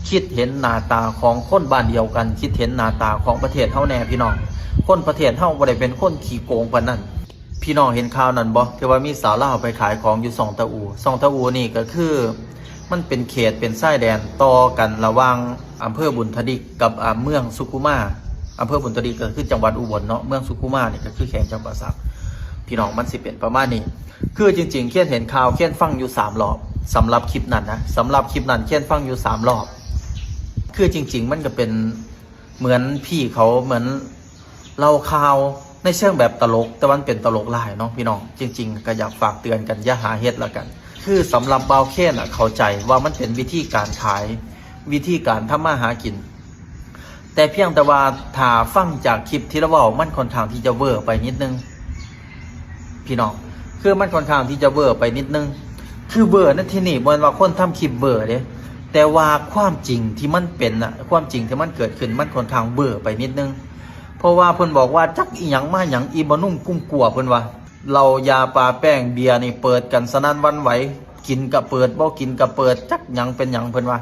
ຄິດເຫັນໜ້າຕາຂອງຄົນບ້ານດຽວກັນ, ຄິດເຫັນໜ້າຕາຂອງປະເທດເຮົາແດ່ພີ່ນ້ອງ. ຄົນປະເທດເຮົາບໍ່ໄດ້ເປັນຄົນຂີ້ໂກງປານນັ້ນ. ພີ່ນ້ອງເຫັນຂ່າວນັ້ນບໍ່ ທີ່ວ່າມີສາວລາວໄປຂາຍຂອງຢູ່ຊ່ອງຕາອູ? ຊ່ອງຕາອູນີ້ກໍຄື ມັນເປັນເຂດ ເປັນຊາຍແດນຕໍ່ກັນລະຫວ່າງອຳເພີບຸນທະດິກກັບ ອາ ເມືອງສຸຂຸມາ. ອຳເພີບຸນທະດິກກໍຄືຈັງຫວັດອຸບົນເນາະ, ເມືອງສຸຂຸມານີ້ກໍຄືແຂວງຈຳປາສັກ. ພີ່ນ້ອງ ມັນຊິເປັນປະມານນີ້. ຄືຈິງໆ ຄຽນເຫັນຂ່າວ ຄຽນຟັງຢູ່ສາມລອບ. ສຳລັບຄລິບນັ້ນນະ, ສຳລັບຄລິບນັ້ນ ຄຽນຟັງຢູ່ສາມລອບ. ຄືຈິງໆ ມັນກໍເປັນ ເໝືອນພີ່ເຂົາ ເໝືອນເລົ່າຂ່າວໃນເຊີງແບບຕະຫຼົກ, ແຕ່ວ່າມັນເປັນຕະຫຼົກຫຼາຍເນາະພີ່ນ້ອງ. ຈິງໆ ກໍຢາກຝາກເຕືອນກັນ ຢ່າຫາເຮັດລະກັນ. ຄືສຳລັບບ່າວເຄນນະ ເຂົ້າໃຈວ່າມັນເປັນວິທີການຂາຍ, ວິທີການທຳມາຫາກິນ, ແຕ່ພຽງແຕ່ວ່າຖ້າຟັງຈາກຄລິບທີ່ລາວເວົ້າ ມັນຂ້ອນຂ້າງທີ່ຈະເວີໄປນິດໜຶ່ງ. ພີ່ນ້ອງ ຄືມັນຂ້ອນຂ້າງທີ່ຈະເວີໄປນິດໜຶ່ງ. ຄືເວີໃນທີ່ນີ້ບໍ່ແມ່ນວ່າຄົນທຳຄລິບເວີເດ້, ແຕ່ວ່າຄວາມຈິງທີ່ມັນເປັນນະ, ຄວາມຈິງທີ່ມັນເກີດຂຶ້ນ ມັນຂ້ອນຂ້າງເວີໄປນິດໜຶ່ງ. ເພາະວ່າເພິ່ນບອກວ່າ ຈັກອີ່ຫຍັງມາຫຍັງ ອີ່ບໍ່ນຸ່ມກຸ້ມກົວ ເພິ່ນວ່າ ເຫຼົ້າ ຢາ ປາ ແປ້ງ ເບຍນີ້ເປີດກັນສະໜັ່ນຫວັ່ນໄຫວ, ກິນກະເປີດ ບໍ່ກິນກະເປີດ, ຈັກຫຍັງເປັນຫຍັງ ເພິ່ນວ່າ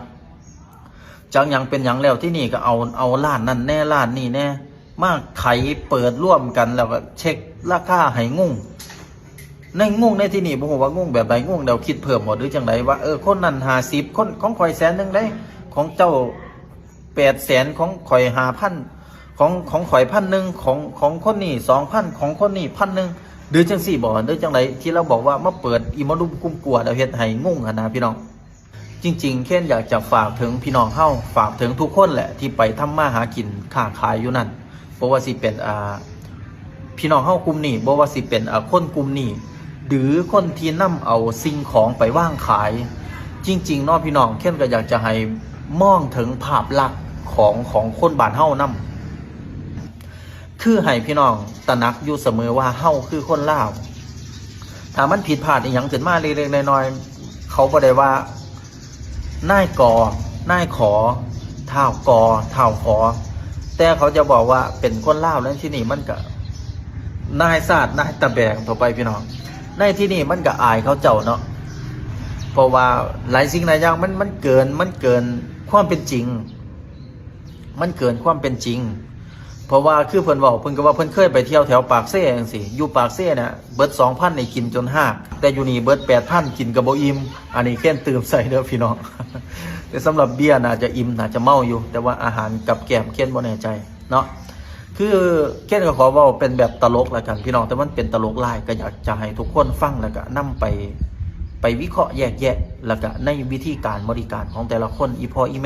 ຈັກຫຍັງເປັນຫຍັງ. ແລ້ວທີ່ນີ້ກໍເອົາ ເອົາຮ້ານນັ້ນແດ່ ຮ້ານນີ້ແດ່ ມາໄຂເປີດລວມກັນ ແລ້ວກໍເຊັກລາຄາໃຫ້ງົງ. ໃນງົງໃນທີ່ນີ້ບໍ່ຮູ້ວ່າງົງແບບໃດ, ງົງແລ້ວຄິດເພີ່ມບໍ່ ຫຼືຈັ່ງໃດ ວ່າ ເອີ ຄົນນັ້ນຫ້າສິບ ຄົນ ຂອງຂ້ອຍແສນໜຶ່ງເດ້, ຂອງເຈົ້າແປດແສນ, ຂອງຂ້ອຍຫ້າພັນ, ຂອງ ຂອງຂ້ອຍພັນໜຶ່ງ, ຂອງ ຂອງຄົນນີ້ສອງພັນ, ຂອງຄົນນີ້ພັນໜຶ່ງ ຫຼືຈັ່ງຊີ້ບໍ່ ຫຼືຈັ່ງໃດ ທີ່ລາວບອກວ່າມາເປີດອີ່ມະນຸ່ມກຸ້ມກົວ ແລ້ວເຮັດໃຫ້ງົງຫັ້ນນະ ພີ່ນ້ອງ. ຈິງໆ ເຄນຢາກຈະຝາກເຖິງພີ່ນ້ອງເຮົາ, ຝາກເຖິງທຸກຄົນແຫຼະ ທີ່ໄປທຳມາຫາກິນຄ້າຂາຍຢູ່ນັ້ນ, ບໍ່ວ່າຊິເປັນ ອ່າ ພີ່ນ້ອງເຮົາກຸ່ມນີ້, ບໍ່ວ່າຊິເປັນ ອ່າ ຄົນກຸ່ມນີ້ ຫຼືຄົນທີ່ນຳເອົາສິ່ງຂອງໄປວາງຂາຍ. ຈິງໆ ເນາະ ພີ່ນ້ອງ, ເຄນກໍຢາກຈະໃຫ້ມອງເຖິງພາບລັກຂອງ ຂອງຄົນບ້ານເຮົານຳ. ຄືໃຫ້ພີ່ນ້ອງຕະໜັກຢູ່ສະເໝີວ່າເຮົາຄືຄົນລາວ, ຖ້າມັນຜິດພາດອີ່ຫຍັງຂຶ້ນມາເລັກໆນ້ອຍໆ ເຂົາບໍ່ໄດ້ວ່ານາຍກໍ ນາຍຂໍ ທ້າວກໍ ທ້າວຂໍ, ແຕ່ເຂົາຈະບອກວ່າເປັນຄົນລາວ. ໃນທີ່ນີ້ມັນກະນາຍຊາດ ນາຍຕະແບງຕໍ່ໄປ ພີ່ນ້ອງ. ໃນທີ່ນີ້ມັນກະອາຍເຂົາເຈົ້າເນາະ, ເພາະວ່າຫຼາຍສິ່ງຫຼາຍຢ່າງມັນ ມັນເກີນ ມັນເກີນຄວາມເປັນຈິງ. ມັນເກີນຄວາມເປັນຈິງ. ເພາະວ່າຄືເພິ່ນເວົ້າ ເພິ່ນກໍວ່າເພິ່ນເຄີຍໄປທ່ຽວແຖວປາກເຊຈັ່ງຊີ້, ຢູ່ປາກເຊນະ ເບິດສອງພັນນີ້ກິນຈົນຮາກ, ແຕ່ຢູ່ນີ້ເບິດແປດພັນກິນກໍບໍ່ອີ່ມ. ອັນນີ້ເຄນຕື່ມໃສ່ເດີພີ່ນ້ອງ. ແຕ່ສຳລັບເບຍໜ້າຈະອີ່ມ ໜ້າຈະເມົາຢູ່, ແຕ່ວ່າອາຫານກັບແກ້ມເຄນບໍ່ແນ່ໃຈເນາະ. ຄືເຄນກໍຂໍເວົ້າເປັນແບບຕະຫຼົກລະກັນພີ່ນ້ອງ, ແຕ່ມັນເປັນຕະຫຼົກຫຼາຍ, ກໍຢາກຈະໃຫ້ທຸກຄົນຟັງ ແລ້ວກໍນຳໄປ ໄປວິເຄາະແຍກແຍະ ແລ້ວກໍໃນວິທີການບໍລິການຂອງແຕ່ລະຄົນ ອີ່ພໍ່ອີ່ແມ່